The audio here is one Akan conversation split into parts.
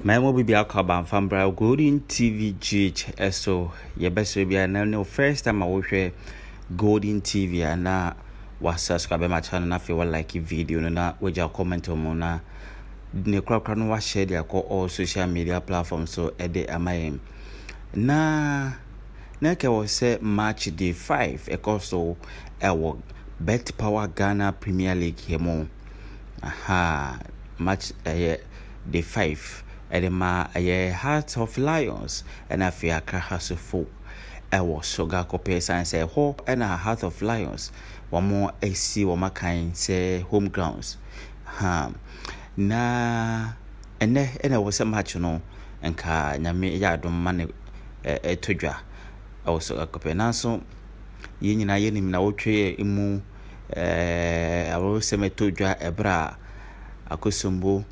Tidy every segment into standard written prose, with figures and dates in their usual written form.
Mmarima bi akɔ abanfambra Golden TV GH so. Yɛbɛsrɛ biara na ne first time a wohwɛ Golden TV a, na wasubscribe ma channel, na afei like video no na wagya comment mu, na ne korakora no wahyɛ de akɔ all social media platforms so de ama yɛn. Na ɛkɛ wɔ sɛ match day 5 ɛkɔ so ɛwɔ betPawa Ghana Premier League yɛ mu. Aha, match ɛyɛ day 5 ɛde ma ɛyɛ Heart of Lions ɛna afei Accra Hearts of Oak ɛwɔ Sogakope, san sɛ ɛhɔ ɛna Heart of Lions wɔn asi wɔn akan sɛ home grounds ha. Na ɛnɛ ɛna ɛwɔ sɛ match no nka Nyame yɛ adom ma ne ɛtɔ dwa ɛwɔ Sogakope, nanso yɛn nyinaa yɛnim na wɔtwe mu awɔsɛm ɛtɔ dwa ɛberɛ a Akosombo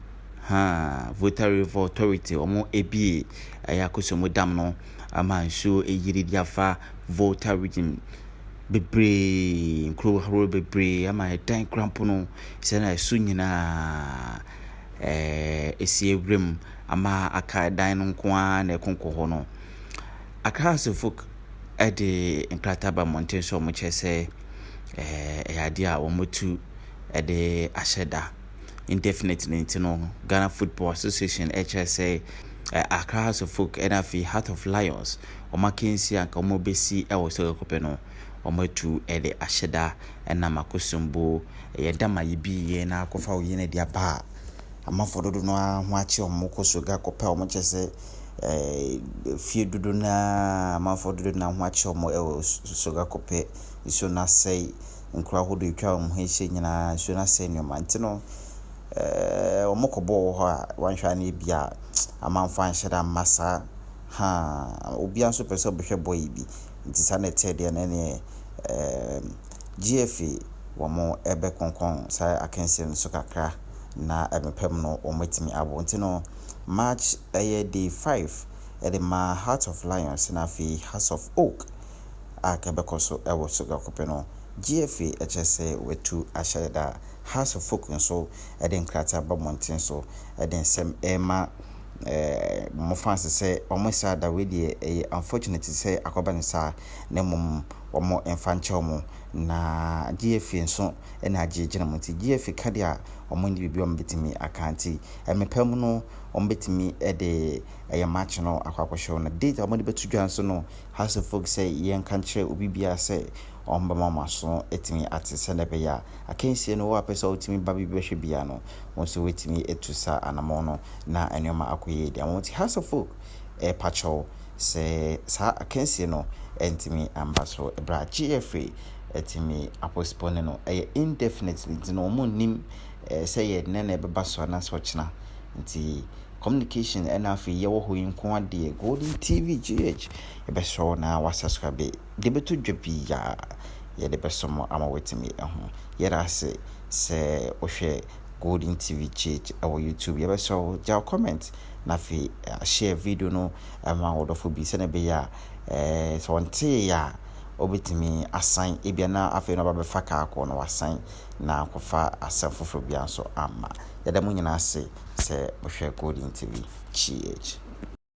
ha Volta River Authority wɔn ebie ɛyɛ Akosombo Dam no ama nsuo eyiri de afa Volta Region bebree, nkuro ahorow bebree, ama ɛdan koraa no sɛ ɛso nyinaa esi ewuram ama aka dan no nko ara na ɛkonkɔ hɔ no. Accra Hearts of Oak ɛde nkrataa ba mmɔnten so a wɔkyerɛ sɛ ɛyɛ adeɛ a wɔatu ɛde ahyɛ da indefinitely. Nti no Ghana Football Association ɛkyerɛ sɛ Accra Hearts of Oak ɛna afei Heart of Lions wɔn akansi a nka wɔn bɛsi ɛwɔ Sogakope no, wɔn atu ɛde ahyɛ da ɛnam Akosombo ɛyɛ dam a yɛbi na akɔfa wo yɛn de aba a amanfoɔ dodo no ara ho akye wɔn kɔ Sogakope a wɔn kyerɛ sɛ fie dodo naa amanfoɔ dodo no ho akye wɔn ɛwɔ Sogakope. Nsuo no asɛe nkuro ahodoɔ atwa wɔn ho ahyia nyinaa, nsuo no asɛe nneɛma, nti no wɔn kɔbɔɔ wɔ hɔ a wɔanhwɛ a na ebi a amanfoɔ anhyɛ da amma saa ha. Obiara nso pɛ sɛ ɔbɛhwɛ bɔɔl yi bi, nti saa na ɛteɛ deɛ no, ɛneɛ GFA wɔn ɛbɛkonkɔn saa akansie no so kakra na ɛmepɛm no wɔn atumi abɔ. Nti no match ɛyɛ day 5 ɛde ma Heart of Lions na afei Hearts of Oak a kɛbɛkɔ so ɛwɔ Sogakope no, GFA ɛkyerɛ sɛ wɔatu ahyɛ da. Hearts of Oak nso ɛde nkrataa ba mmɔnten so ɛde nsɛm ɛrema wɔn fans sɛ wɔn saa da wei deɛ, ɛyɛ unfortunate sɛ akɔba ne saa, na mmom wɔn mfa nkyɛn wɔn na GFA nso ɛna agye gyina mu. Nti GFA ka deɛ a wɔn ne biribi a wɔn bɛtumi aka, nti ɛmepɛ mu no wɔn bɛtumi ɛde ɛyɛ match no akɔ akɔhyɛ wɔn. Na date a wɔde bɛto dwa nso no, Hearts of Oak sɛ yɛnka nkyerɛ obi biara sɛ wɔn bɛma wɔn aso ɛtumi ate sɛdeɛ ɛbɛyɛ a akansie no wɔ apɛ sɛ wɔtumi ba bi bɛhwɛ bia no, wɔn nso wɔtumi atu saa anammɔn no na nneɛma akɔ yie deɛ wɔn ti. Hearts of Oak ɛrepa kyɛw sɛ saa akansie no ɛntumi amba so ɛberɛ a GFA ɛtumi apostpone no ɛyɛ indefinitely, nti no wɔn nnim sɛ yɛ nnɛ na ɛbɛba so anaasɛ ɔkyena. Nti communication ɛna afei yɛwɔ hɔ yi nko adeɛ. Golden TV GH, yɛbɛsrɛ na wasubscribe de bɛto dwa biaa yɛde bɛsɔ mo ama watumi ɛho. Yɛda ase sɛ wohwɛ Golden TV GH ɛwɔ YouTube. Yɛbɛsrɛ wo, gya comment na afei share video no ɛma wɔdɔfo bi sɛne ɛbɛyɛ a sɛ ɔntee a wobɛtumi asan ebia na afei na ɔba kaa kɔ na wasan na akɔfa asɛm foforɔ biara nso ama. Yɛda mo nyinaa ase sɛ mohwɛ Golden TV GH.